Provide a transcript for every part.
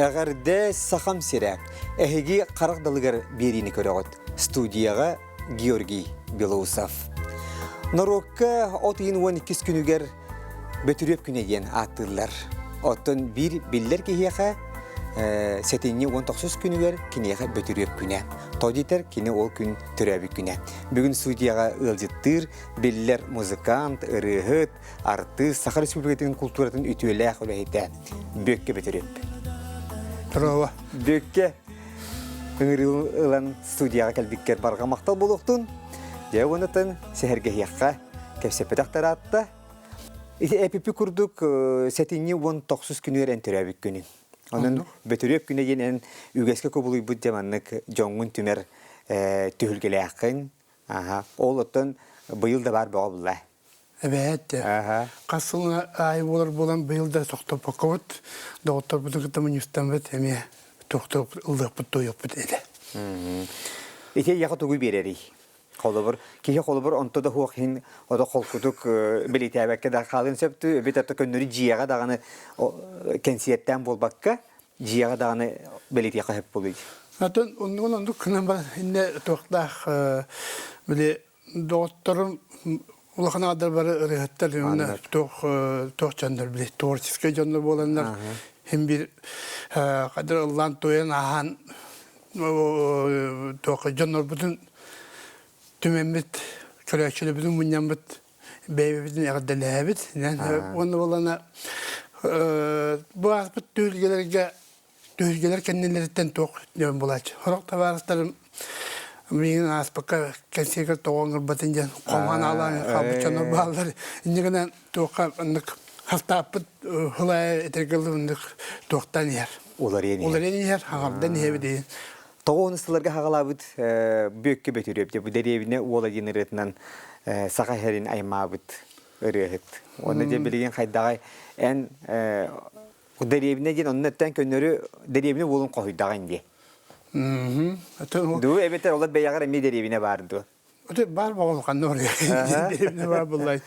Эҕэрдэ Сахам сирэ! Эһиги харах далыгар биэриини көрөҕүт. Студияҕа Георгий Белоусов. Норуокка от ыйын 12 күнүгэр Бөтүрүөп күнэ диэн ааттыыллар. Оттон биир биллэр киһиэхэ сэтинньи 19 күнүгэр киниэхэ Бөтүрүөп күнэ. Тоҕо диэтэр кини ол күн төрөөбүт күнэ. Бүгүн студияҕа ыалдьыттыыр биллэр музыкант, ырыаһыт, артыыс, Саха Республикатын култууратын үтүөлээх үлэһитэ Бүөккэ Бөтүрүөп. Здорово. Бүөккэ ыҥырыы ылан студияҕа кэлбиккэр барҕа махтал буолуохтун. Дьэ уоннатын сэһэргэһиэххэ кэпсэппэтэх тараатта. Ити эпипи курдук сэтинньи 19 күнүгэр эн төрөөбүт күнүн. Онон Бөтүрүөп күнэ диэн эн үгэскэ кубулуйбут дьэ маннык дьоҥҥун түмэр түһүлгэлээххин. Аха. Ол оттон быйыл да баар бөҕө булла. Эбээт хас сыл аайы буолар буолан быйыл да тохтоппоккобут, доҕотторбутун кытта мунньустаммыт эмиэ тохтоп ыллыахпыт туойуохпут этэ. Ити эйиэхэ тугу биэрэрий? Холобур, киһи холобур онто да суох иһин ото холкутук билитээбэккэ да хаалыан сөптүү, эбит ото көннөрү дьиэҕэ даҕаны кэнсиэртээн буолбакка, дьиэҕэ даҕаны бэлитиэхэ сөп буолуй. Атын оннугун оннук гынан баран иннэ туохтаах били доҕотторум улахан аҕадар бары ырыаһыттар уонна туох туох дьоннор били творческай дьоннор буоланнар хим бир кадыр ыллаан туойан ааһан туох дьоннорбутун түмэммит көрөөччүлэрбитин мунньаммыт бэйэбитин эҕэрдэлээбит уонна буолана бу ааспыт түһүлгэлэргэ Түһүлгэлэр кэннилэриттэн туох диэн булааччы. Сорох табаарыстарым миигин ааспакка кэнсиэргэр тоҕо ыҥырбатын диэн хомаан аалаан хаалбыт дьоннор бааллар. Инньэ гынан туохха оннук хастааппыт хылаайа этэргэ дылы оннук туохтан иһэр. Уларыйан иһэр. Уларыйан иһэр, хаҥардан иһэбит диэн. Тоҕо уонус сылларга хаҕалаабыт Бүөккэ Бөтүрүөп бу дэриэбинэ уола диэн ырыатынан саха иһэрин аймаабыт ырыаһыт. Уонна дьэ билигин хайдаҕай эн Дэриэбинэ диэн онно өттөн көннөрү дэриэбинэ уолун хоһуйдаҕын дии. Дуу эбэтэр олор бэйэҕэр эмиэ дэриэбинэ баар дуо? Баар боҕол ханна барыа. Дэриэбинэ баар буллай.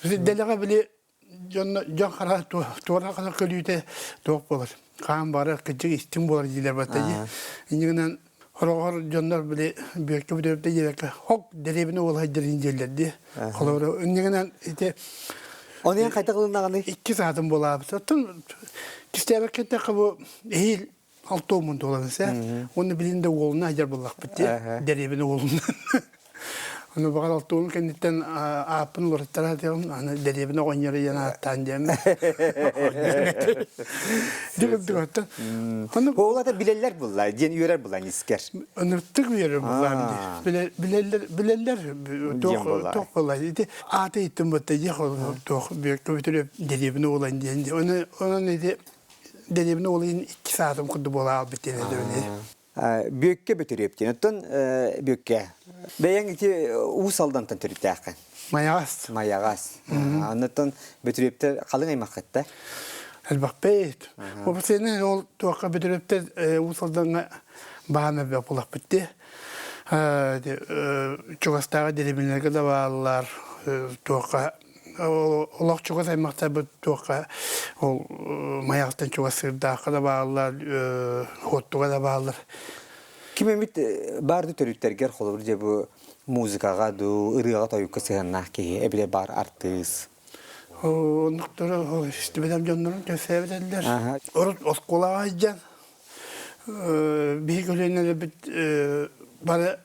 Дэлэҕэ били дьон дьон хара туора хара көлүүтэ туох буолар. Хаан бары кыдьык истиҥ буолар диилэр батта дии. Иннигинэн хороҕор дьоннор били бүөккэ бүтэрбитэ диэбэккэ хок дэриэбинэ уол хайдарын диэллэр дии. Холобура иннигинэн ити Оны эн хайдах ылыннаҕыный? Икки саатын буолаабыт. Оттон кистээбэккэ эттэххэ бу эһиил алтуомун туолан сэ. Уонна билин да уолуна айар буллахпыт дии. Дэриэбинэ уолунан. Ону баҕар алтуомун кэнниттэн ааппын уларыттара диэҕим, аны дэриэбинэ оҕонньоро диэн ааттаан диэм. Дигин Ону Ол ата билэллэр булла диэн үөрэр булан искер. Ыныртык үөрэр буллаам дии. Билэллэр билэллэр туох туох буолла ити аата иттим бутта дии туох көбүтүрү дэриэбинэ уолан диэн дии. Оны онон ити дэриэбинэ уолун икки саатым курдук буола албыт диэн эдэбин. Бүөккэ Бөтүрүөп диэн. Оттон Бүөккэ бэйэҥ ити Уус Алдантан төрүттээххин. Майаҕас. Майаҕас. Оннуттан Бөтүрүөптэр халыҥ аймаххытта. Элбэхпит. Опсыйаны ол туохха Бөтүрүөптэр Уус Алдаҥҥа баан элбэх булахпыт дии. Чугастааҕы дэриэбинэлэргэ да бааллар, туохха олох чугас аймахтарбыт туохха ол Майаҕастан чугас Сыырдаахха да бааллар, Хуоттуга да бааллар. Ким эмит баар төрүттэргэр холобур дьэ бу музыкаҕа дуу, ырыаҕа-тойукка сыһыаннаах киһи эбитэ баар артыыс. Оннуктары истибэтэх дьоннорун кэпсээбэтэллэр. Урут оскуолаҕа сылдьан биһиги көлүөнэлэрбит бары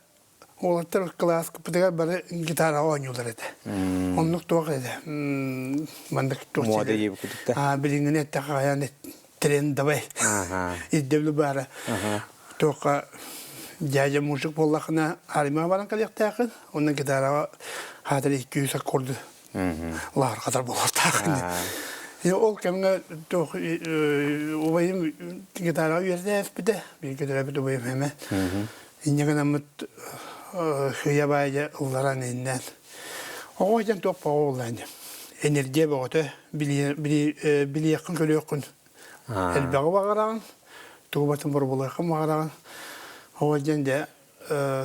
уолаттар кылааспытыгар бары гитараҕа оонньуулар этэ. Оннук туох этэ. Маннык туох Муода диэбит курдук Билиҥҥини эттэххэ хайаан трендовай ирдэбил баара. Туохха дядя мужик буоллахына армияҕа баран кэлиэхтээххин, онно гитараҕа хаатыр 200 аккорду лаарҕатар буолуохтааххын. Ол кэмҥэ туох убайым гитараҕа үөрэтэ эспитэ, бииргэ төрөөбүт убайым эмэ. Инньэ гынаммыт сыыйа баайа ылларан иннээн. Оҕо дьэн туох бөҕө буолла ини. Энергия бөҕөтө билиэххин көрүөххүн элбэҕи баҕараҕын, тугу батын боробулуоххун баҕараҕын. Оҕо дьэн дьэ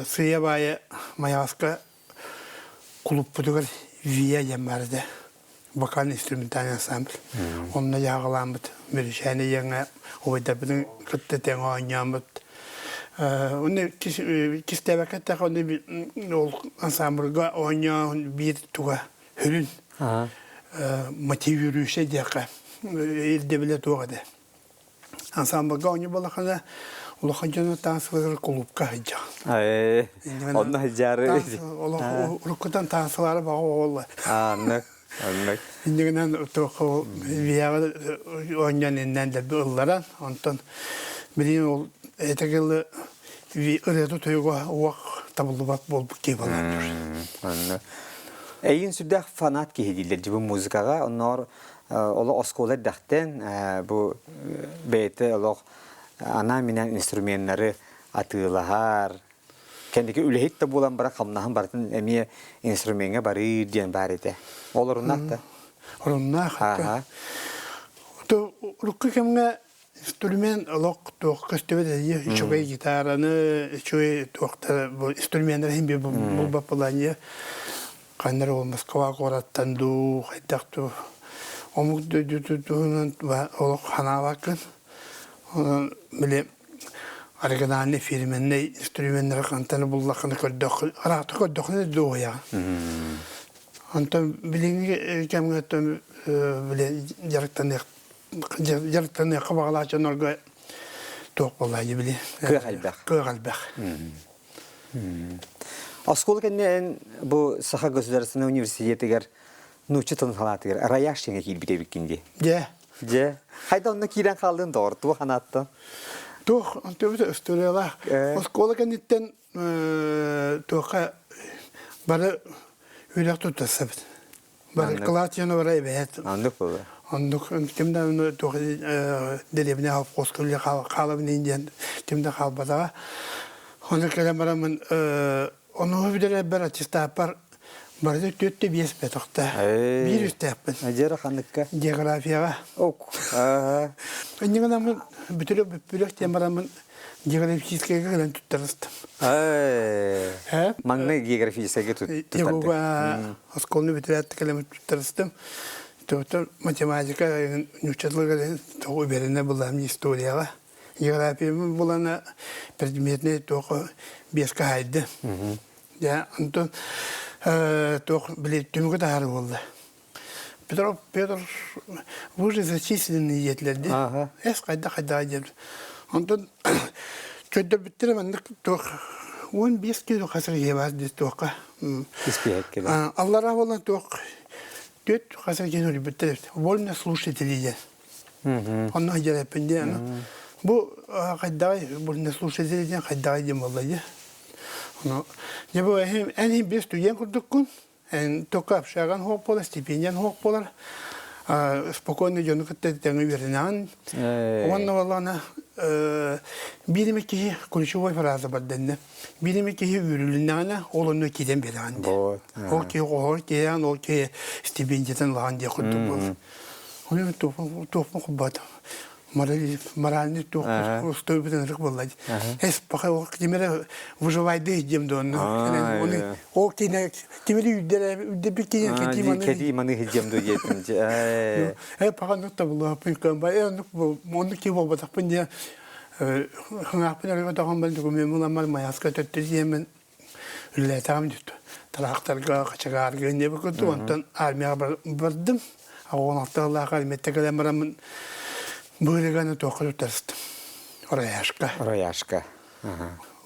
сыыйа баайа Майаҕаска кулуппутугар Вия диэн баар этэ. Вокально-инструментальный ансамбль. Онно дьаһаҕалааммыт Мөрүчээни диэҥҥэ убайдарбытын кытта тэҥ оонньооммут. Онно кистээбэккэ эттэххэ, онно ол ансамбльга оонньоон биир туга сүрүн мотивирующай диэххэ ирдэбилэ туох этэ. Ансамбльга оонньуу буоллаххына, улахан дьону таансылыыр кулуупка сылдьаҕын. Онно сылдьаары. Уруккутан таансылаары баҕа буолла. Аннык, аннык. Иннигинэн туохха биһиэхэ оонньоон иннэн дэлби ылларан, онтон билигин ол этэгилы ырыата тойуга уох табыллыбат буолбут киһи буолар. Онно. Эйин сүрдээх фанат киһи дииллэр дьи бу музыкаҕа, онноор олох оскуола эрдэхтэн бу бэйэтэ олох анаан-минээн инструменнары атыылаһар, кэнники үлэһит да буолан баран хамнаһын барытын эмиэ инструмеҥҥа барыыр диэн баар этэ. Ол оруннаах да? Оруннаах. Урукку кэмҥэ инструмент олох туох көстүбэт этэ. Үчүгэй гитараны, үчүгэй туохтар инструменнары иһин булбат буолаанньа. Ханна эрэ ол Москва куораттан дуу, хайдах дуу омук дойдутун туһунан олох санаабаккын. Онон били оригинальный фирменный инструменнары хантан буллаххына көрдөххүн, араахта көрдөххүнэ дуоһуйаҕын. Онтон билиҥҥи кэмҥэ били дьарыктаныах дьарыктаныахха баҕалаах дьоннорго туох буолла били Кыах элбэх. Кыах элбэх. Оскуола кэннэ эн бу Саха государственнай университетыгар нуучча тылын салаатыгар рояж диэҥҥэ киирбит эбиккин дии. Дьэ. Дьэ. Хайда онно киирэн хааллын доҕор, туох анааттан? Туох төбөтө историялаах. Оскуола кэнниттэн туохха бары үөрэх туттарсабыт. Бары кылаатыйаны бара эбэһээт. Оннук буолла. Оннук ким да туох дэриэбинэ холкуоска үлэ хаалабын диэн ким да хаалбатаҕа. Ону кэлэн бараммын ону бүтэрэрбэр аттестаппар барыта түөрт биэс бэтохта. Биир үстээхпин. Дьиэра ханныкка? Географияҕа. Ок. Инньэ гынаммын бүтүрэ бүппүрэх диэн бараммын географическайга кэлэн туттарыстым. Маҥнай географическайга туттардык. Оскуоланы бүтэрээт кэлэн туттарыстым. Тоҕо математика нуучча тылыгар тоҕо үбэринэ булаам историяҕа. Географиябын булана предметнэй туох биэскэ хаайды. Дьэ, онтон туох били түмүгү таһаар буолла. Петров Петр вы же зачислены диэтилэр дии. Эс хайда хайда диэн. Онтон көрдөрбүттэрэ маннык туох 15 киило хасыр иһэ дии туохха. Испиэһэккэ Аллараа буолан туох түөрт хасыр киһи өлбүттэр вольно слушатели диэн. Онно дьэрэппин диэн. Бу хайдаҕай вольно слушатели диэн хайдаҕай диэн буолла дии. Ону дьэ бу эн бир студент курдуккун Только общаган суох буолар, стипендиян суох буолар. Спокойно дьону кытта тэҥэ үөрэнэҕин. Уонна буоллаҕына биир эмэ киһи ключевой фраза бар дэннэ. Биир эмэ киһи үүрүлүннэҕинэ, ол онно киирэн биэрэҕин диэн. Ол киһи оһор киһиэн, ол киһи стипендиятын ылаҕын диэн курдук буолар. Оны туохпун курбатым. Моральный туох устойбутун ырык буолла. Эс пока ол кимэрэ выживайды дием донно. Оны ол кине кимери үддere үддепи кине кети маны кети маны хидем ду диетим. Э пока ну табылы пын ба э ну оны ки болбатакпын дия хыңааппын өргө тоҕон бал документ буламмар маяска төттө диэмин үлэлээтэҕим дьүт тыраахтарга хачыгаарга инньэ курдук онтон армияҕа бардым 16 сыллаах армияттан кэлэн бараммын быырыганы туохха туттарыстым Рояшка Рояшка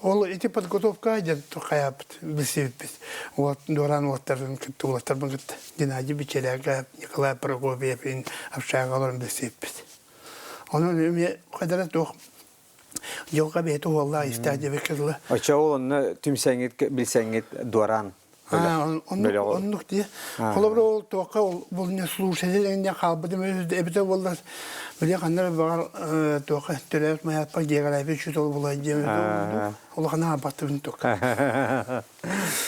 ол ити подготовка дьэ хайааппыт билсибиппит уот дуораан уолаттарын кытта уолаттарбын кытта Геннадий Бичеряга Николай Прокопьев общага олорон билсибиппит онон эмиэ хайдара туох Дьылҕа бэйэтэ уоллаах истээх диэбиккэ дылы. Оччо ол онно түмсэҥҥит, билсэҥҥит дуораан бөлөҕү. Оннук дии. Холобура ол туохха ол не слушатель эҥин хаалбытым эбитэ буоллар били ханна эрэ баҕар туохха төрөөбүт майааппар география учуутала буолар диэн улахан аабаттыбын туохха.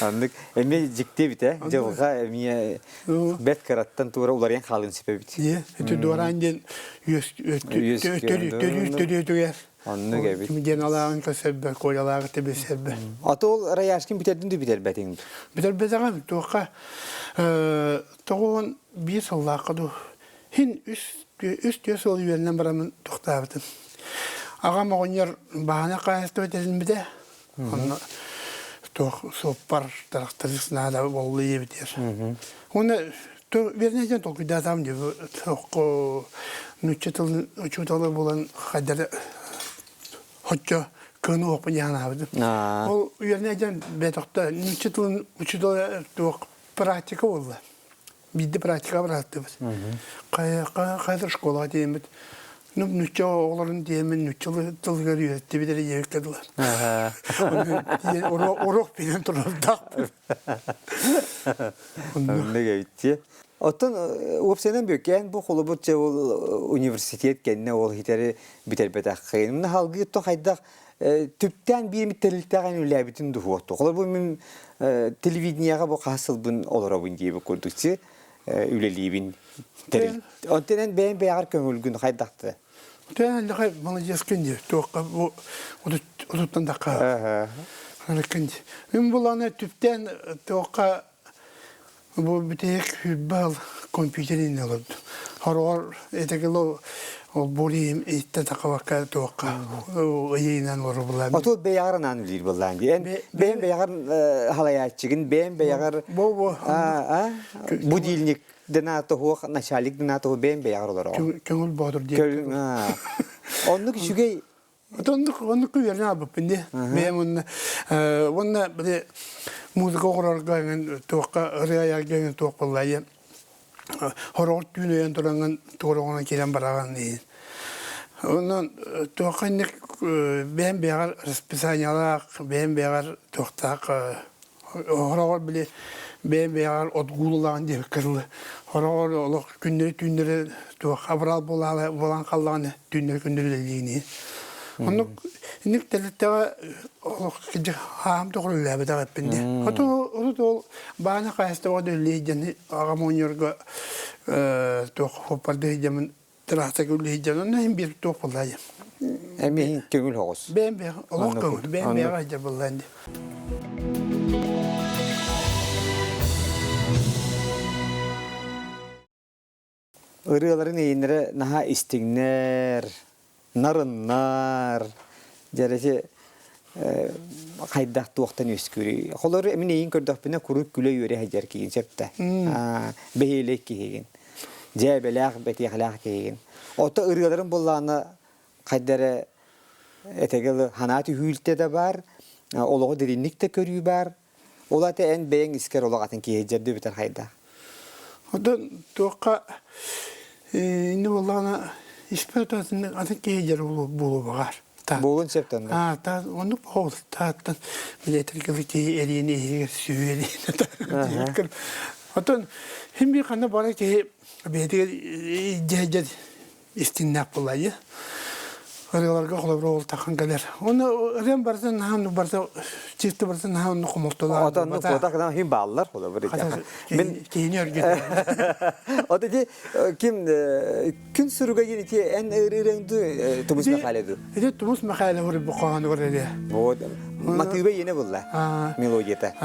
Оннук эмиэ дьикти эбит ээ. Дьылҕа эмиэ бэрт кыраттан туора уларыйан хаалыан сөп эбит. Ити дуораан диэн үөс төрүүр төрүөтүгэр. Оннук эбит. Ким диэн алааҕын көрсөрбө, Колялааҕы билсэрбэ. Аты ол Рояшкин бүтэрдин да бүтэрбэтиҥ? Бүтэрбэтэҕим туохха 91 сыллаахха дуу хин үс үс түөрт сыл үөрэнэн бараммын тохтообутум. Аҕам оҕонньор баһаана хаһаайыстыба тэринмитэ. Онно туох суоппар тырахтарыыс наада буолла диэбитигэр. Уонна вернее диэн толкуйдаатаҕым дии туохку нуучча тылын учуутала буолан хайдары хоччо кыаны уохпун дьаһанаабытым. Ол үөрэнэ диэн бэйэтохто нуучча тылын учуутала туох практика буолла. Биирдэ практика бырааттыбыт. Хайа школаҕа тиийэммит ну нучча оҕолорун тиийэммин нучча тылыгар үөрэттибит эрэ диэбиккэ дылы. Уруок билэн турардаахпын. Оннук эбит Оттон уопсайынан бүккээн бу холобур чэ ол университет кэннэ ол хитэри бүтэрбэтэххин. Мына халгыы то хайдах түптээн биир тэрилтэҕин үлээбитин дуһуохту. Холобур мин телевидениеҕа бу хас сылбын олоробун диэбит курдук си үлэлиибин тэрил. Онтон эн бэйэҥ бэйэҕэр көҥүлгүн хайдахты? Тэн аллахай молодецкин ди туохха бу утуттан такка. Аныккын ди. Мин буланы түптэн туохха Бу бүтэһик сүүрбэ компьютер иннэ олордум. Хороҕор этэгил ол буриим иттэ такабакка туохха ыйыынан олору Оту бэйэҕэр анаан үлэлиир буоллаан дии. Эн бэйэм бэйэҕэр халайааччыгын, бэйэм бэйэҕэр Бу бу будильник дена тоһуох, начальник дена тоһу бэйэм бэйэҕэр олороҕун. Көҥүл боотур диэн. Оннук үчүгэй Оннук оннук үөрэнэ албыппын дии. Бэйэм уонна уонна били музыка оҥорорго эҥин туохха ырыа айарга эҥин туох буолла хороҕор түүн өйөн тураҥҥын тугу оҥорон киирэн бараҕын иһин. Онон туохха инник бэйэм бэйэҕэр расписаниелаах, бэйэм бэйэҕэр туохтаах Хороҕор били бэйэм бэйэҕэр отгууллаҕын диэбиккэ дылы. Хороҕор олох күннэри-түүннэри туох абырал буолан хааллаҕына түүннэри-күннэри үлэлиигин. Оннук инник тэрилтэҕэ олох хаам тоҕо үлэлээбэтэх эппин дии. Оту оту ол баана хаһаайыстыбаҕа да үлэлии диэн аҕам оҕонньорго туох хоппарды дьэмин тыраахтарга үлэлии онно иһин биир туох буолла дии. Эмиэ көҥүл оҕус. Бэйэм бэйэм олох көҥүл бэйэм бэйэҕэ дьэ буолла дии. Ырыаларын эйиннэрэ наһаа истиҥнэр, нарыннар, дьэрэси хайдах туохтан үөскүүрүй. Холор мин эйин көрдөхпүнэ куруук күлэ-үөрэ сылдьар киһигин сөп да. Бэһиэлэй киһигин. Дьээбэлээх, бэтиэхэлээх киһигин. Ото ырыаларын буллаҕына хайда эрэ этэгэ санаа түһүүлтэ да баар, олоҕу дириҥник да көрүү баар. Ол ата эн бэйэҥ искэр олох атын киһи дьэрдүү бүтэр хайдах? Оттон туохха инни буоллаҕына испэр атын атын киһи дьэр буолуо баҕар. Буолун сөп тонна. Аа, та оннук ол тааттан билетер киһи эриэни иһигэр сүһүө Оттон хим бир ханна бара киһи бэйэтигэр дьэ истиннээх буолайы. Ырыаларга холобура ол тахан кэлэр. Оны ырыам барытын наһаа барыта чисто барытын наһаа онну хомолтолоох. Отон ну фото хим бааллар холобура. Мен киһини өргөтөр. Ото ди ким күн суруга диэн ити эн ырыырыҥ Тумус Михайлову. Ити Тумус Михайлов бу хоһоонугар эрэ. Вот матыыба иэнэ булла мелодията.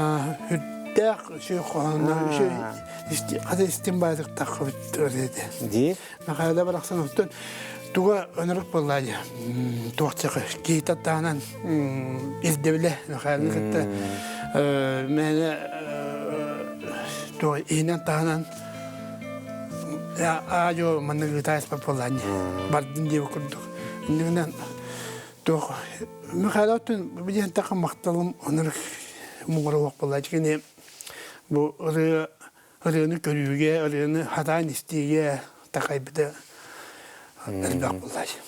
Үрдээх үчүгэй хоһооннор үчүгэй хата истин баайдыктааххыбыт ырыата. Ди Михайло барахсан оттон туга ынырык буоллаа дии туохчакы киһи таһынан ирдэбилэ Михайлны кытта мээнэ туох иһинэн таһынан аадьо маннык ыытааспат буоллаа дии бардын диэбит курдук иннигинэн туох Михайло оттон билиэн таха махталым ынырык муҥура уох буоллаа кини бу ырыа ырыаны көрүүгэ, ырыаны хатаан истиигэ такайбыта элбэх буоллаачы.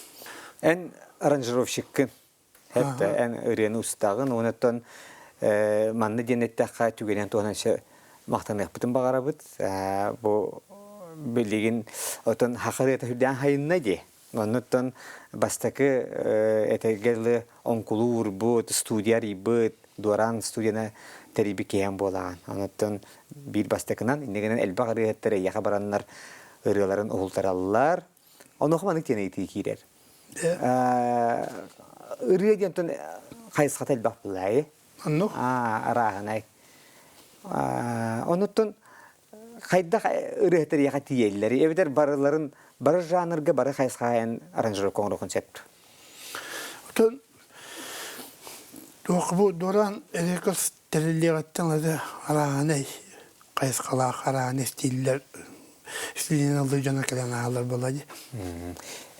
Эн аранжировщиккын. Хэп эн ырыаны устаҕын, онуттан манна диэн эттэххэ түгэнэн туһанан махтаныахпытын баҕарабыт. Бу билигин отон хаха ырыата үрдээн хайынна дии. Оннуттан бастакы этэргэ дылы оҥкулу уурбут, студия арыйбыт, Дуораан студияны тэрийбит киһи буолаҕын. Онуттан биир бастакынан, иннигинэн элбэх ырыаһыттар эйиэхэ бараннар ырыаларын уһултараллар. Онуоха маннык диэн ыйытыы киирэр. Ырыа диэн хайысхата элбэх буллаайы. Оннук. Арааһынай. Онуттан хайдах ырыаһыттар эйиэхэ тиийэллэрий эбэтэр барыларын бары жанрга бары хайысхаайан аранжировка оҥоруохун сөп Отон туох бу Доран Рекордс тэриллиэҕиттэн ылата арааһынай хайысхалаах арааһынай стиллэр стилинэн ыллыы дьоно кэлэн ааһаллар буолла дии.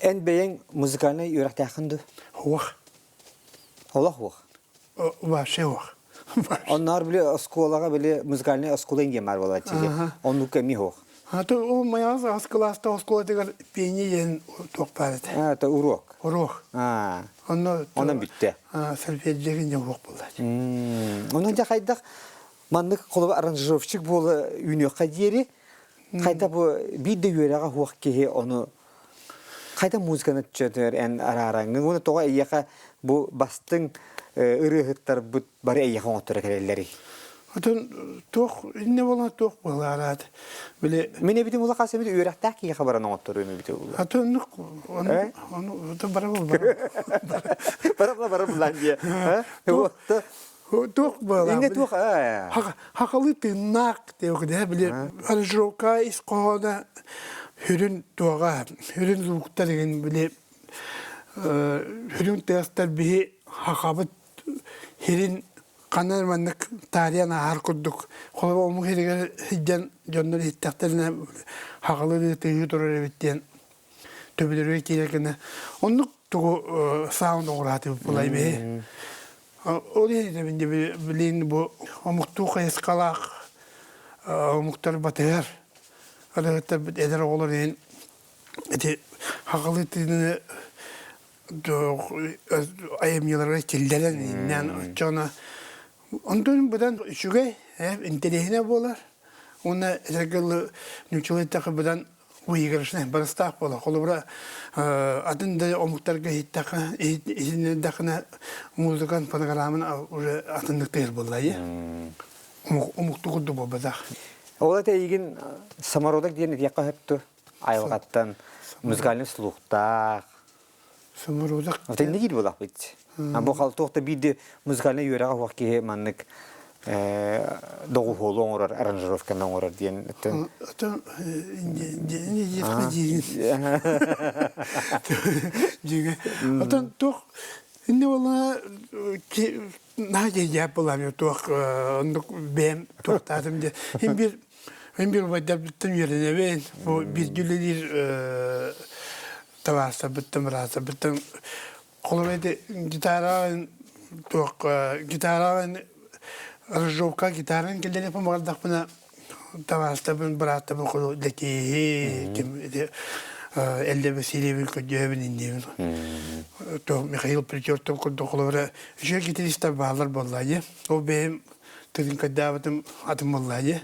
Эн бэйэҥ музыкальнай үөрэхтээххин дуу? Суох. Олох суох. Вообще суох. Онноор били оскуолаҕа били музыкальнай оскуола диэн баар буолааччы дии. Оннук эмиэ суох. А то ол майаҕас аҕыс кылааста оскуолатыгар пение диэн туох баар этэ. А, это урок. Урок. А. Онно Онон бүттэ. Сольфеджио не уруок буолла. Онон дьэ хайдах маннык холобур аранжировщик буола үүнүөххэ диэри хайда бу биир да үөрэҕэ суох киһи ону хайда музыканы чөтөр эн араараҥҥын уонна тоҕо эйиэхэ бу бастыҥ ырыаһыттарбыт бары эйиэхэ оҥотторо кэлэллэрий? Отон туох иннэ буолан туох буолараат били Мин эбитим ула хас эмит үөрэхтээх киһиэхэ баран оҥотторуом эбитэ буолла. Атын ону ону бара бара бара бара булан диye. Туох буолар? Инне туох Хахалы тыыннаах диэхэ били аранжировка ис хоһооно хүрүн туоҕа хүрүн звуктар игин били хүрүн тыастар биһи хахабыт хирин ханна маннык таарыйан ааһар курдук холобур омук сиригэр сылдьан дьоннор иһиттэхтэринэ хахалы тыаһыы турар эбит диэн төбөлөрүгэр киирэр гына оннук тугу саунд оҥораатыбыт булай биһи Ол иһин билин бу омуктуу хайысхалаах омуктар батыһар ырыһыттарбыт эдэр оҕолор иһин ити хахалы тыыны айымньыларга киллэрэн иннээн оччоҕуна онтон быдан үчүгэй интэриэһинэй буолар уонна этэргэ дылы нууччалыы эттэххэ быдан выигрышный барыстаах буолар. Холобура, атын да омуктарга иһиттэххэ, иһитиннэрдэххинэ музыкан фонограммын уже атыннык тыыр буолла ие. Омукту курдук буолбатах. Ол это эйигин самородок диэн этиэххэ сөптү. Айылҕаттан музыкальный слухтаах. Самородок. Вот инни диир буолахпыт. Бу халтуохта биирди музыкальный үөрэҕэ суох киһи маннык доҕуһуолу оҥорор, аранжировканы оҥорор диэн. Отон Отон туох инне буолла наһаа дьиэп буолаам туох оннук бэйэм туохтаатым диэн. Хин бир хин бир убайдарбыттан үөрэнэбин. Бу бииргэ үлэлиир табаарыстарбыттан, бырааттарбыттан Холобур ити гитараҕын туох гитараҕын рыжовка гитаран киллэриэхпин баҕардахпына табаарыстарбын бырааттарбын холу Лэкиэһи ким ити Эллэ Васильевин көрдүөбүн инниибин то Михаил Притертов курдук холобура үчүгэй гитаристар бааллар буоллаа дии ол бэйэм тыгынкайдаабытым атын буоллаа дии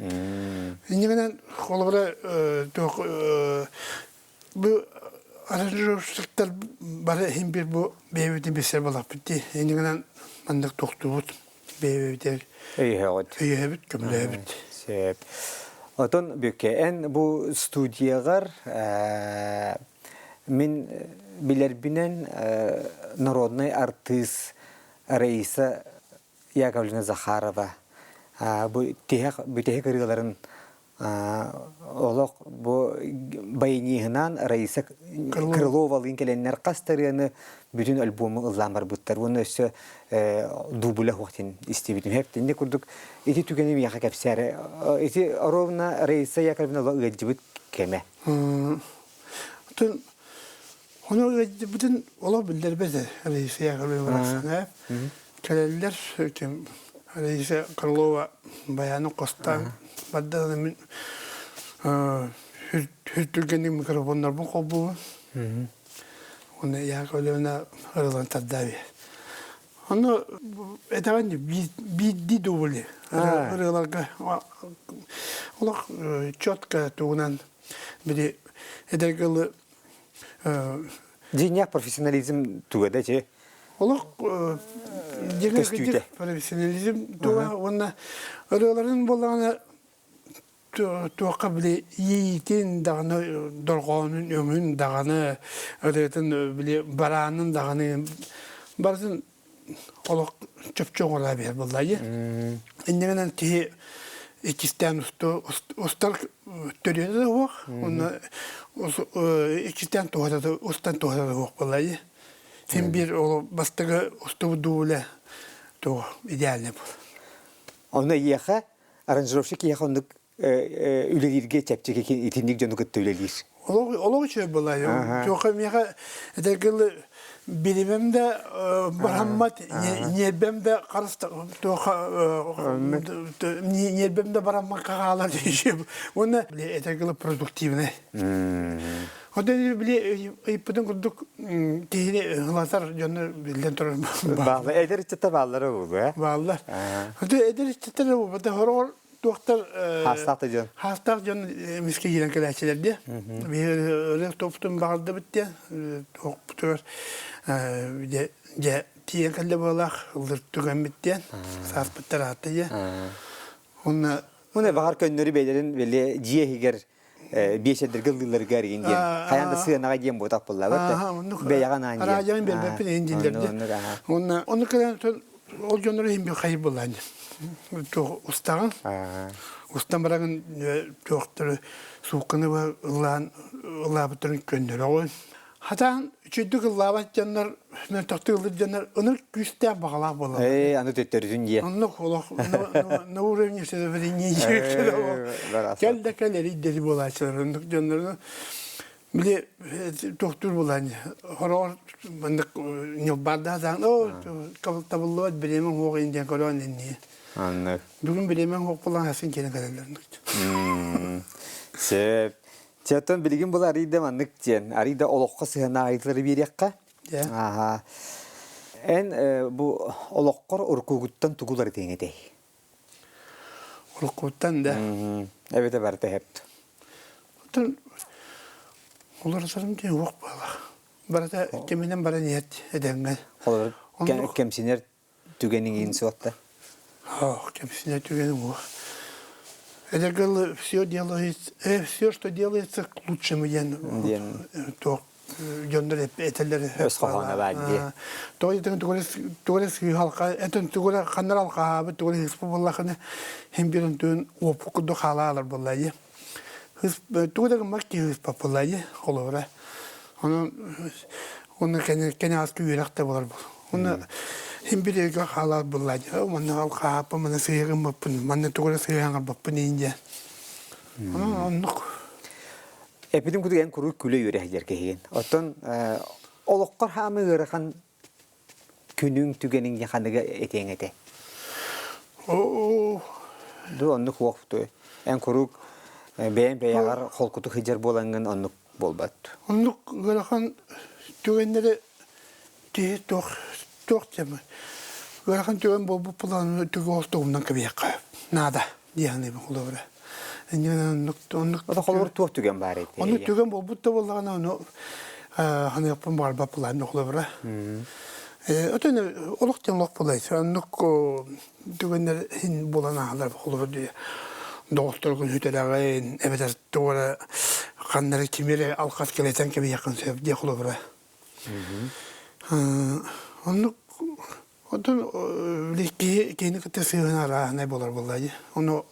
иннигинэн холобура туох Бу аранжировщиктар бары иһин бир бу бэйэбитин билсэр буолахпыт дии. Иннигинэн маннык тохтуубут бэйэбитигэр Өйөһөҕүт. өйөһөбүт, көмөлөһөбүт. Сөп. Отон Бүккэ, эн бу студияҕар мин билэрбинэн народнай артыыс Раиса Яковлевна Захарова бу тиһэх бүтэһик ырыаларын олох бу баяниһынан Раиса Крыловалыын кэлэннэр хас да ырыаны бүтүн альбому ыллаан барбыттар уонна өссө дубля хуохтин истибитим хэптинни курдук ити түгэни миэхэ кэпсээри ити ровно Раиса Яковлевна ыалдьыбыт кэмэ Ону ыалдьыбытын олох биллэрбэт Раиса Яковлевна барахсан кэлэллэр ким Раиса Крылова баяны хостоон барда мин хүртүргэнник микрофоннорбун холбуубун уонна Яковлевна ырылан тардаабы Ону этэҕин биирдии дубли ырыаларга олох четко тугунан били эдэргэ ылы Дьиҥнээх профессионализм туга да че? Олох дьиҥнээх профессионализм туга уонна ырыаларын буоллаҕына. Туохха били иитин даҕаны дорҕоонун өҥүн даҕаны ырыатын били бараанын даҕаны барытын олох чопчу оҥоро биэр буоллаайы. Иннигинэн киһи иккистээн устар төрүөтэ да суох, уонна иккистээн туһата устан туһата да суох буоллаайы. Син биир ол бастакы устубут дуулэ туох идеальный буол. Онно эйиэхэ аранжировщик киһиэхэ оннук үлэлииргэ чэпчэки итинник дьону кытта үлэлиир. Олох үчүгэй буолла. Туохха миэхэ этэргил билимем да бараммат, ньиэрбэм да харыс туохха ньиэрбэм да бараммакка хаалар Уонна этэргил продуктивный. Оттон били ыйыппытын курдук киһини ылатар дьону биллэн турар бааллар. Эдэр ыччаттар бааллара буолуо, э? Бааллар. Оттон эдэр ыччаттар буолбата хороҕор туохтар Хаастаах да дьон. Хаастаах дьон эмискэ киирэн кэлээччилэр диэ. Биһиги ырыа топпутун баҕардыбыт диэ. Туохпутугар дьэ дьэ тиийэн кэллэ буолаах ыллыр түгэммит диэн сааспыттар аатта диэ. Уонна Уонна баҕар көннөрү бэйэлэрин били дьиэ иһигэр биэчэрдэргэ ыллыылларыгар игин диэн хайаан да сыанаҕа диэн буотах буоллабыт бэйэҕэ анаан диэн араадьыйан биэрбэппин иһин дииллэр уонна ону кэлэн ол дьоннору иһин би хайы буллаан туох устаҕын устан бараҕын туохтары суукканы ыллаан ыллаабыттарын көннөрөҕүн Хатаан үчүгдүк ыллаабат дьоннор, мөлтөхтүк ыллыыр дьоннор ынырык күүстээх баҕалаах буолаллар. Ээ, аны төттөрүтүн дьиэ. Оннук олох на уровне всеобщего Кэл да кэл эрийдэри буолааччылар оннук дьоннору били тохтуур буолаан хороҕор маннык ньылбаардаатаан оо табыллыбат бириэмэ уһуох иин диэн көрөөн иннии. Аннык. Бүгүн бириэмэ уһуох буолан хасын киирэн кэлэллэр. Сөп. Чэ, оттон билигин бұл арыйда маннык диэн, арыйда олоххо сыһыаннаах ыйытыылары биэриэххэ. Ааха. Эн бу олоххор уруккугуттан тугу уларытыаҥ этэй? Уруккуттан да. Эбэтэ барыта эһэпт. Оттон уларытарым диэн уох буолар. Барыта кэминэн баран иһэт эдэҥҥэ. Холобур, кэмсинэр түгэниҥ суотта? Кэмсинэр түгэним уох. Это все делается, все, что делается к лучшему диэн туох дьоннор этэллэр өс хоһооно баар дии. Тоҕо диэтэн тугу сыыһалка этэн тугу ханнар алхаабыт тугу хыспа буоллахына хим бирин түн уоппут курдук хаалаалар буолла дии. Тугу да гыммат киһи хыспа буолла дии холобура. Онон Уонна кэнэҕэски үөрэх да буолар буол. Уонна син бир өйгө хаалар буолла дии. Манна алхааппын, манна сыыһа гыммыппын, манна тугу эрэ сыыһа оҥорбоппун иин диэн. Онон оннук. Эппитим курдук эн куруук күлэ үөрэ сылдьар киһигин. Оттон олоххор хаамыы ыарахан күнүҥ түгэниҥ дьэ ханныгы этиэҥ этэ? Оо. Ду оннук уохту. Эн куруук бэйэҥ бэйэҕэр холкутук сылдьар буолаҥҥын оннук буолбат. Оннук ыарахан түгэннэри киһи туох туох диэмэ ыарахан түгэн буолбут буолан түгү тугунан кэбиһиэххэ наада дии саныыбын холобура. Инньэ оннук оннук холобур туох түгэн баар этэй? Оннук түгэн буолбут да буоллаҕына ону ханыахпын баҕарбат буолаан холобура. Отон олох диэн олох буолай. Оннук түгэннэр иһин буолан ааһаллар холобур доҕотторгун сүтэрэҕин эбэтэр тугу эрэ ханна эрэ кими эрэ алҕас кэлэтэн кэбиһиэххин сөп диэх холобура оннук оттон киһи киһини кытта сыһыан арааһынай буолар буоллаа дии ону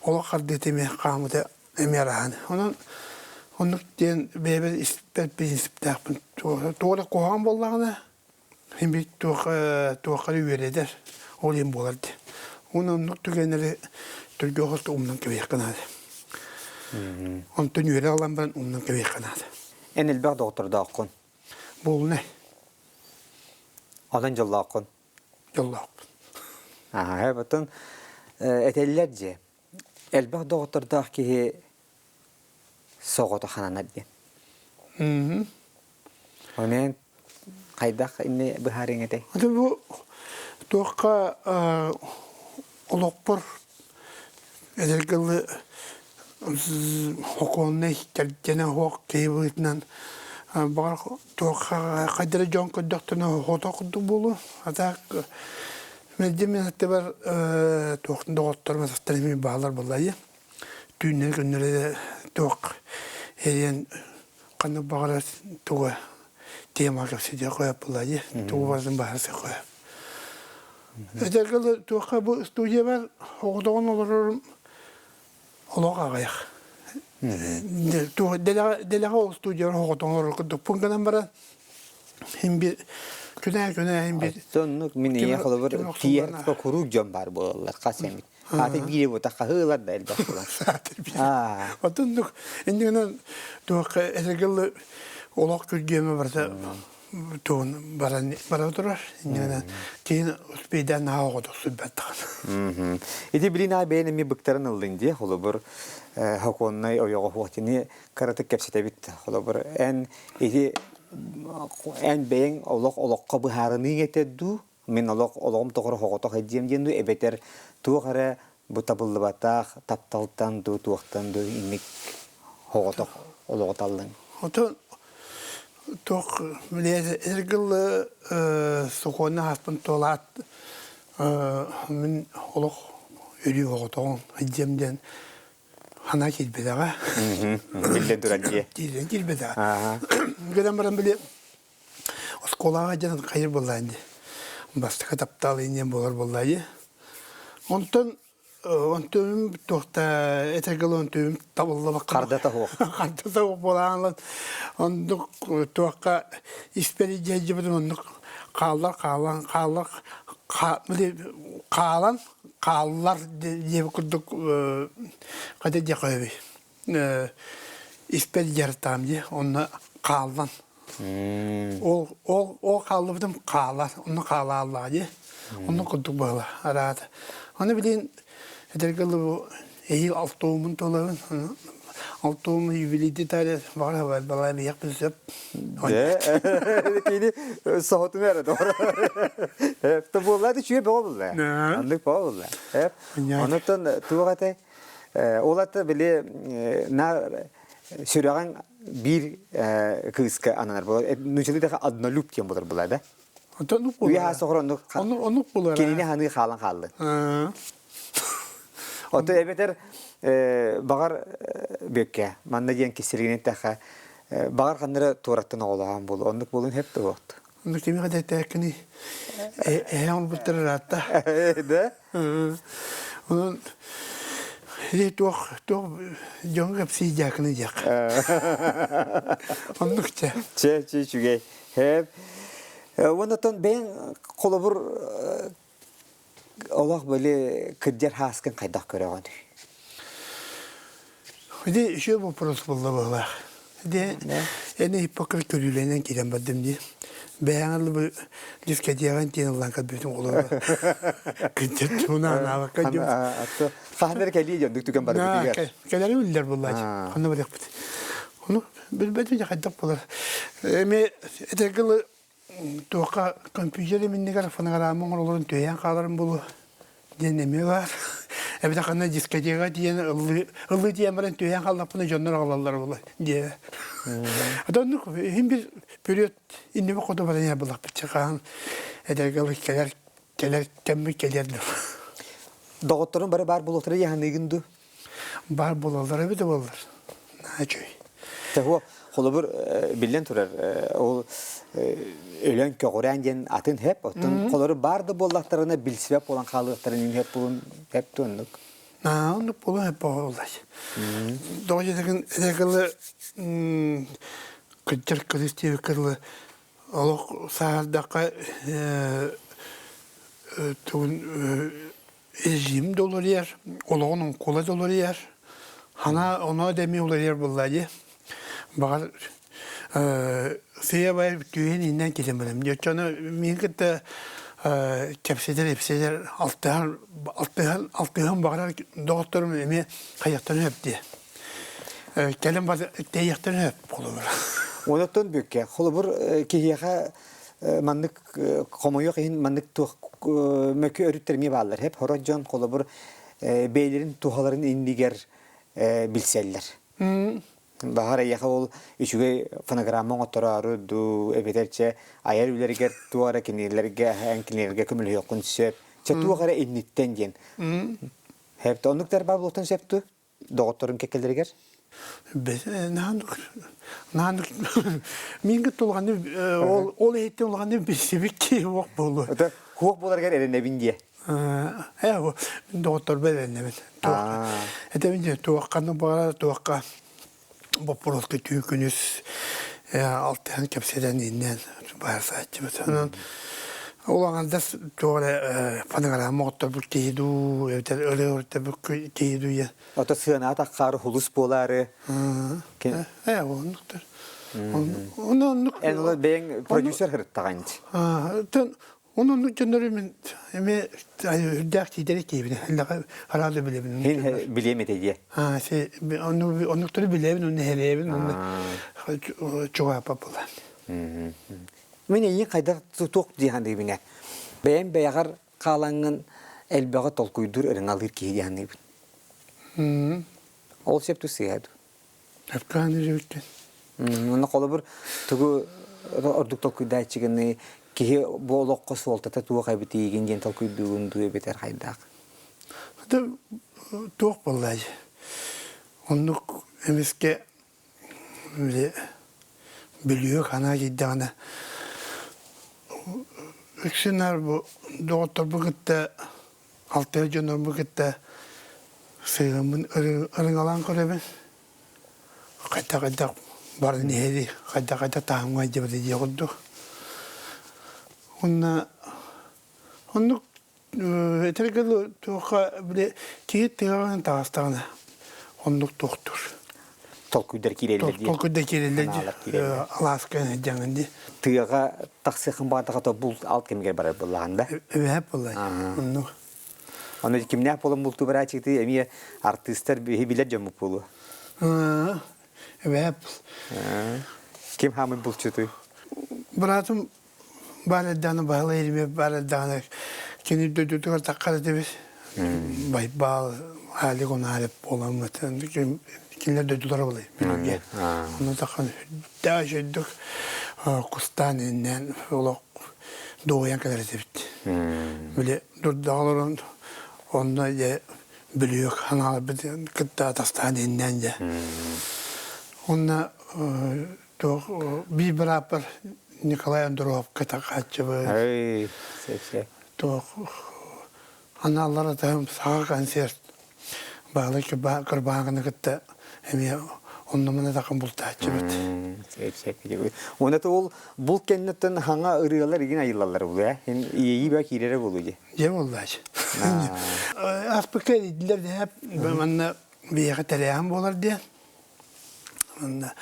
олох хардыыта эмиэ хаамыта эмиэ арааһынай онон оннук диэн бэйэбэр испэр принциптээхпин туох эрэ куһаҕан буоллаҕына Син биир туох туохха эрэ үөрэтэр, ол иһин буолар дии. Уонна оннук түгэннэри түргэн оҕото умнан кэбиһиэххэ наада. Онтон үөрэх ылан баран умнан кэбиһиэххэ наада. Эн элбэх доҕоттордооххун. Буолунай. Онон дьоллооххун. Дьоллоохпун. Аа, потом этэллэр дьэ, элбэх доҕоттордоох киһи соҕото хананар диэн. Онон хайдах инни быһаарыаҥ этэй? Аты бу туохха олохпор эдэргэ дылы хокуоннай кэргэнэ суох киһи быһыытынан баҕар туохха хайдары дьон көрдөхтөрүнэ хото курдук буолуо. А так мэлдьи мин аттыбар туох доҕотторум атахтар эмиэ бааллар буоллаайы. Түүннэри күннэри туох эриэн ханнык баҕарар туга тема кэпсэтиэ қояп буолла дии. Тугу барытын баһарса қояп. Этэргэ туохха бу студиябар оҕотоҕун олорорум олох аҕыйах. Дэлэҕэ ол студиябар оҕотоҕун олорор курдукпун гынан баран Син бир күнээ күнээ син бир Соннук мин ийэ холобур тиийэр куруук дьон баар буолаллар хас эмит. Ааты биири бута хаһыылар да элбэх буолан. Отуннук иннигинэн туохха этэргэллы олох күргүөмэ барыта туун баран бара турар. Иннигинэн киин успейдаан наһаа оҕотох сүрбэттаҕын. Ити билин аа бэйэн эми быктаран ыллыҥ дии холобур хокуоннай ойоҕо хуохтини кыратык кэпсэтэбит холобур эн ити эн бэйэҥ олох олоххо быһаарыныыҥ этэ дуу мин олох олоҕум тоҕоро соҕотох эдьиэм диэн дуу эбэтэр туох эрэ бу табыллыбатах тапталтан дуу туохтан дуу инник соҕотох олоҕу таллыҥ Отон туох эргиллы сокуонна хаспын туолаат мин олох өрүү оҕотоҕун эдьиэм диэн Хана киирбэтэҕэ. Биллэн турар дии. Киирэн киирбэтэҕэ. Гынан баран били оскуолаҕа дьон хайыр буоллаан дии. Бастакы таптал иннин буолар буоллаа дии. Онтон онтум туохта этэргэ онтум табыллыбакка Хардата суох. Хардата суох буолаан оннук туохха испэри дьиэдьибитин оннук хааллар хаалан хааллар хаалан хааллар диэбит курдук хата диэхэ испэр дьарытаам дии онно хааллан ол ол ол хааллыбытым хаалар онно хаалааллаа дии онно курдук буола араата аны билигин этэргэ дылы эһиил алтуомун туолабын алтуомун юбилейди таре баҕар балай биһиэхпин сөп Кини соһутун эрэ doğru. То буолла да үчүгэй бөҕө буолла. Оннук бөҕө буолла. Онуттан туох этэй? Ол ата били на сүрэҕиҥ биир кыыска ананар буолар. Нучалы даха однолюб диэн буолар була да. Оннук буолар. Үйэ соҕор оннук. Оннук буолар. Кинини ханыы хаалан хааллын. Ото эбэтэр баҕар бүөккэ манна диэн кисиригинэн тэхэ баҕар ханнара туораттан оҕолоһон буолу оннук буолун хэп туһуохту. Онно кими хадэтээккини эһэ олбуттар ыраатта. Да? Онон туох туох дьоҥ кэпсии дьаакыны диэх. Оннук чэ. Чэ, чэ, үчүгэй. Хэп. Оннотон бэйэҥ холобур Олох били кырдьар һааскын хайдах көрөҕүн? Ити үчүгэй вопрос буолла быһыылаах. Ити эн иппокка көрүүлэнэн киирэн бардым дии. Бэйэҥ бу дискотекаҕын тиэн ыллаан көрбүтүм олору. Кырдьар туһунан анаабакка дьон. Хаһан эрэ кэлиэ дьон түгэн барбытыгар. Кэлэри биллэр буоллаачы. Ханна барыахпыт. Ону билбэтим дьэ хайдах буолар. Эми этэргэ Туохха компьютер иннигэр фонограмма оҥороллорун түһээн хааларым буолуо диэн эмиэ баар. Эбэтэр ханна дискотека тиийэн ыллыы ыллыы тиийэн баран түһээн хааллахпына дьоннор аҕалаллар буолуо диэ. Ата оннук иһин бир период иннибэ хоту баран иһэр буоллахпыт хаһан эдэргэ кэлэр кэлэр кэммит кэлиэр дуу. Доҕотторун бары баар буолуохтара дии дуу? Баар буолаллар эбитэ буоллар. Наачуй. Того холобур биллэн турар ол өлөн көҕүрээн диэн атын хэп оттон холору баар да буоллахтарына билсибэт буолан хаалыахтарын хэп булун хэп туоннук. Аа оннук буолан хэп буоллай. Тоҕо дьэтэгин этэгылы кыдьар кырыс диэбиккэ олох саһардахха тугун Режим да уларыйар, олоҕун оҥкула да уларыйар. Хана оно да эмиэ уларыйар буолла дии. Баҕар сыа-бай түһэн ииннэн кэлэн барам. Дьэ миин кытта кэпсэтэр, ипсэтэр, алтыһан, алтыһан, алтыһан баҕарар доҕотторум эмиэ хайахтарын сөп диэ. Кэлэн бар тэйиэхтэрин сөп холобур. Онотон бүккэ холобур киһиэхэ маннык хомойуох иһин маннык туох мөкү өрүттэр эмиэ бааллар. Хеп хорот дьон холобур бэйэлэрин туһаларын иннигэр билсэллэр. Баҕар эйиэхэ ол үчүгэй фонограмма оҥоттороору дуу, эбэтэр чэ айар үлэригэр туох эрэ кинилэргэ эн кинилэргэ көмөлөһүөххүн сөп. Чэ туох эрэ инниттэн диэн. Хэп оннуктар баар буолуохтан сөп дуу? доҕотторун кэккэлэригэр? Наан мин тулҕаны ол ол иһиттэн улаҕаны билсибит киһи уох буолуо. Это хуох буоларыгар эрэнэбин диэ. Э доҕотторбор эрэнэбин. Этэбин дьэ туохханы баҕарар туохха боппуруоска түүн күнүс алтыһан кэпсэтэн иннэн баарсааччыбыт. Онон ол аҥардас туох эрэ фонограмма оҕотторбут киһи дуу, эбэтэр ырыа оҕотторбут киһи дуу диэн. Ото сыанаат аххаары хулус буолаары. Э, оннуктар. Оны оннук. Эн ол бэйэҥ продюсер сырыттаҕын. Тон Онон оннук дьоннору мин эмиэ үрдээх тиидэри киһибин араада билэбин. Хин билиэм этэ диэ. Аа, се оннуктары билэбин, онну хелебин, онну чугаапа була. Мин эйиин хайдах туох дии саныыбын Бэйэм бэйэҕэр хаалаҥҥын элбэҕи толкуйдуур ырыҥалыыр киһи дии саныыбын. Ол сөп сыыһа дуу? Афган үтүөттэн. Онно холобур тугу ордук толкуйдааччыгыный киһи бу олоххо суолтата туох эбитиигин диэн толкуйдуугун дуу эбэтэр хайдаах? Это туох буолла Оннук эмискэ бүлүүгэ ханаа киирдэҕинэ үксүн бу доҕотторбун кытта алтыһар дьоннорбун кытта сыһыаммын ырыҥалаан көрөбүн. Хайдах-хайдах баран иһэрий, хайдах-хайдах таһымҥа дьыбыты диэх курдук. Уонна оннук этэргэ дылы туохха били киһи тыаҕынан таҕыстаҕына оннук туохтуур. Толкуйдар киирэллэр дии. Толкуйдар киирэллэр дии. Алааска дьаҥын дии. Тыаҕа тахсыахын баҕардаҕа булт алт кэмигэр барар буоллаҕын да? Эбэһэп буолла. Оннук. Ону кимнээх буолан бултуу барааччыгытый эмиэ артыыстар биһи билэр дьоммут буолуо. Эбэһэп. Ким хаамый булчутуй? Быраатым баар эрдэҕинэ Баһылай Еремеев баар эрдэҕинэ кини дойдутугар таххар этибит. Байбаал, Алик Онарев буоламмыт. Кинилэр дойдулара буолай билгэ. Онно таххан үрдээх үчүгдүк кустаан иннээн олох дуоһуйан кэлэр этибит. Били дурдаҕа олорон онно дьэ бүлүүк ханааларбыт кытта атастаан иннээн дьэ. Онно туох биир бырааппар Николай Андроповка такааччыбыт. Эй, сөп-сөп. Туох аналлара таһым саха концерт Баалай кырбааҥҥыны кытта эмиэ онно-мана такын бултааччыбыт. Сөп-сөп. Уонна ол булт кэнниттэн хаҥа ырыалар игин айыллаллар булу ээ. Иэйии баа киирэрэ буолуо дии. Дьэ буоллаач. Аспыкка эрийдилэр дэһэп манна биһиэхэ тэрээһин буолар диэн. Манна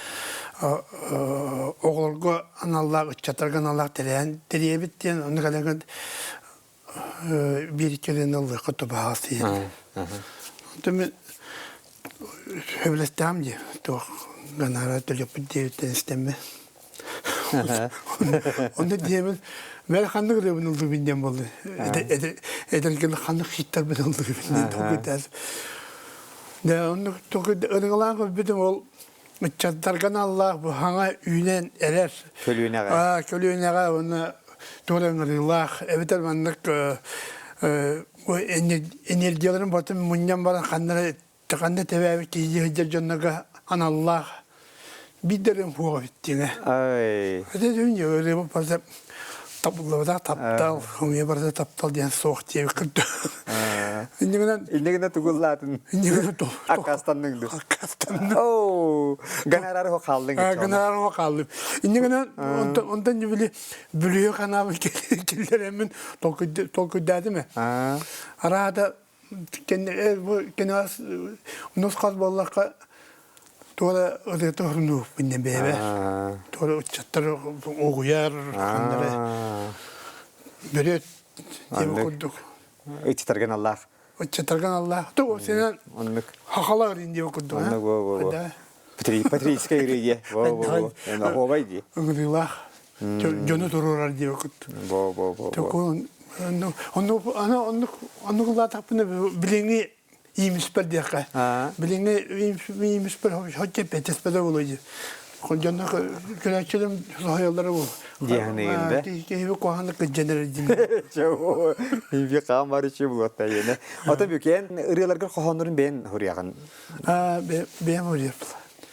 оҕолорго аналлаах, ыччаттарга аналлаах тэрээһин тэрийэбит диэн, онно кэлэн биир икки ыллыахха тубаҕас диэн. Онтон мин сөбүлэстэҕим дии, туох гонорар төлөппүт диэбиттэн истэммин. Онно диэмин бэл ханнык ырыабын ыллыыбын диэн буолла. Эдэргин ханнык хиттарбын ыллыыбын диэн толкуйдаан. Дэ оннук ырыҥалаан көрбүтүм ол ыччаттарга аналлаах бу хаҥа үүнэн эрэр. Көлүөнэҕэ. Көлүөнэҕэ уонна туора ыҥырыылаах эбэтэр маннык энергияларын барытын мунньан баран ханна ханна тэбээбит киһи сылдьар дьоннорго аналлаах биирдэрин хуоҕа бүттүҥэ. Ай. Ырыа табыллыбатах таптал, умуйа барыта таптал диэн суох диэбит курдук. Иннигинэн Иннигинэ тугуллаатын. Иннигинэ Аккаастанныҥ дуу. Аккаастанным. Оо, гонорар хо хааллыҥ. Гонорар хо хааллым. Иннигинэн онтон били бүлүө ханаабын киллэрэммин толкуйдаатым ээ. Араада кэнэҕэс нус-хас буоллахха туора ырыата хорунууппун диэн бэйэбэ туора ыччаттар угуйар ханнары бөрүөт диэн курдук ыччаттаргын аллаах ыччаттаргын аллаах ту сенен оннук хахалар диэн курдук оннук во во патриотическая ырыа во во во во дии ыҥырыылаах дьону туруорар диэн курдук во во во Оннук оннук оннук улаатахпына билиҥҥи иимиспэр диэххэ. Билиҥҥи иимиспэр хотя петеспede буолуо дии. Дьонно көрөөччүлэрим соһуйаллара бу. Диэхиниин да. Киһиби куһаҕаннык кыдьанар дьин. Иби хаан бар үчү булуотта иэнэ. Ото бүкэн ырыаларгар хоһооннорун бэйэн хуруйаҕын. Аа бэйэм хуруйаппын.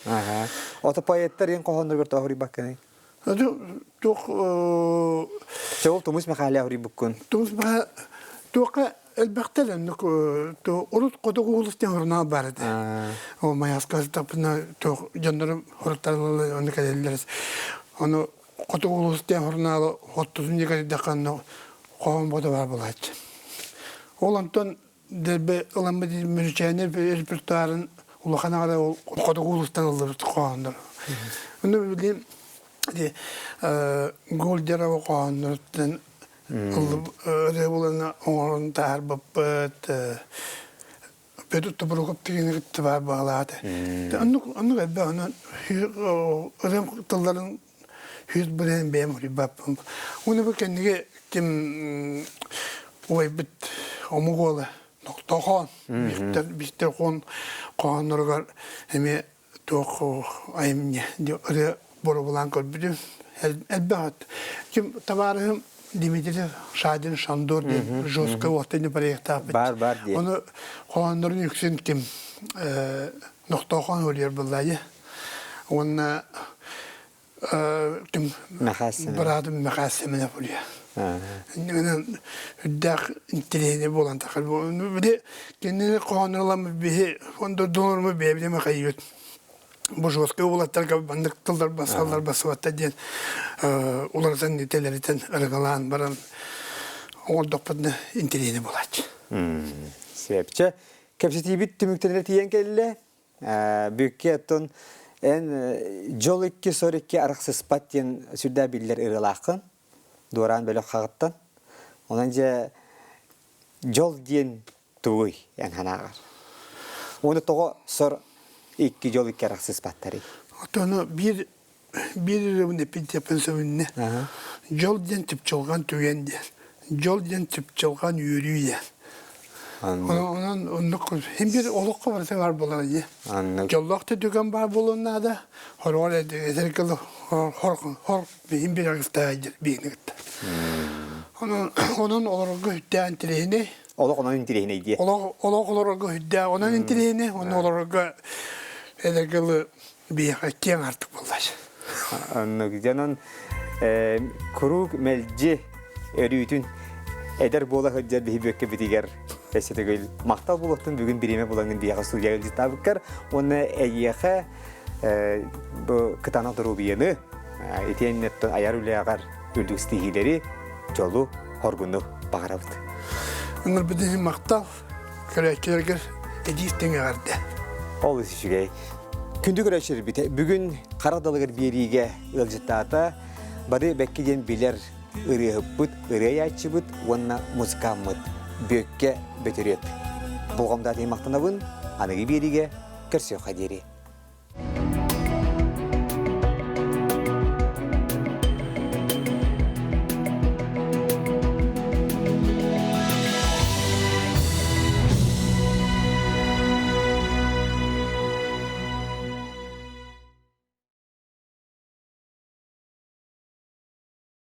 Аха. Ото поэттар ен хоһоонноргор тоҕо хуруйбаккыный? Туох Чэ ол Тумус Михайлов хуруйбуккун. Тумус Михайлов туохха элбэхтэр оннук урут хотугу улус диэн сурунаал баар этэ. Ол Майаска сытаппына туох дьоннорум хоруттарыллар онно кэлэллэр. Ону хотугу улус диэн сурунаалы хоттутун диэки кэлдэххэ онно хоһоон бото баар буолааччы. Ол онтон дэлби ыламмыт мүрүчээнэ репертуарын улахан аҕара ол хотугу улустан ыллыбыт хоһооннор. Ону билигин Гольдерова хоһоонноруттан ырыа булан оҥорон таһаарбыппыт Петр Тобуруков дигини кытта баар баҕалаата. Оннук оннук элбэх онон ырыам тылларын хүс бырыһын бэйэм уруйбаппын. Уонна бу кэнниги ким убайбыт омук уола Ноктохон Виктор Виктор Хон хоһоонноругар эмиэ туох айымньы ырыа боруобалаан көрбүтүм. Элбэх ким табаарыһым Дмитрий Шадин Шандор диэн жесткий уоттан проектаахпыт. Бар бар диэн. Ону хоһооннорун үксүн ким нохтоохон улуйар буллаайы. Уонна ким быраатым Михаил Семенов улуйа. Иннинэн үрдээх интеллигенция буолан тахар. Били кинини хоһооннорулам биһи фондордуҥоруму бэйэбитин махайыт. Бу жесткай уолаттарга маннык тыллар басаллар басыбаттар диэн уларытан итэлэритэн ырыгалаан баран оҥордохпутуна интэриэһинэй буолааччы. Сөпчө. Кэпсэтиибит түмүктэринэ тиийэн кэллэ. Бүкке оттон эн дьол икки сор икки арахсыспат диэн сүрдээх биллэр ырыалааххын. Дуораан бөлөх хаҕыттан. Онон дьэ дьол диэн тугуй эн санааҕар? Уонна тоҕо сор икки дьол икки арахсыспаттарый? Оттон биир биир ырыабын эппин сөбүннэ. Дьол диэн чыпчылҕан түгэн диэн. Дьол диэн чыпчылҕан үөрүү диэн. Онон оннук хим бир олоххо барыта бар буолар дии. Дьоллоох да түгэн баар буолуон наада. Хороҕор этэр кылы хор хор биһин бир агыстаайдыр биһини кытта. Онон онон олорорго үттээн интириэһинэй. Олох онон интириэһинэй дии. Олох олох олорорго үттээх онон интириэһинэй, онон олорорго этэр кылы биһиэхэ киэҥ артык буоллач. Оннук дьонон куруук мэлдьи өрүүтүн эдэр буола сылдьар биһи бүөккэбитигэр өссө төгүл махтал буолуохтун бүгүн бириэмэ булаҥын биһиэхэ студияҕа илдьиттаабыккар уонна эйиэхэ бу кытаанах доруобуйаны итиэннэ айар үлэҕэр үрдүк ситиһиилэри дьолу хоргуну баҕарабыт. Ыҥырбытын махтал көрөөччүлэргэр эдиис тэҥэҕэрдэ. Олус үчүгэй. Күндү көрөөччүлэрбит, бүгүн хара далыгар биэриигэ ыалдьыттаата бары бэкки диэн билэр ырыаһыппыт, ырыайааччыбыт уонна музыкаммыт Бүөккэ Бөтүрүөп. Болҕомтоот махтанабын, аныгы биэриигэ көрсүөххэ диэри.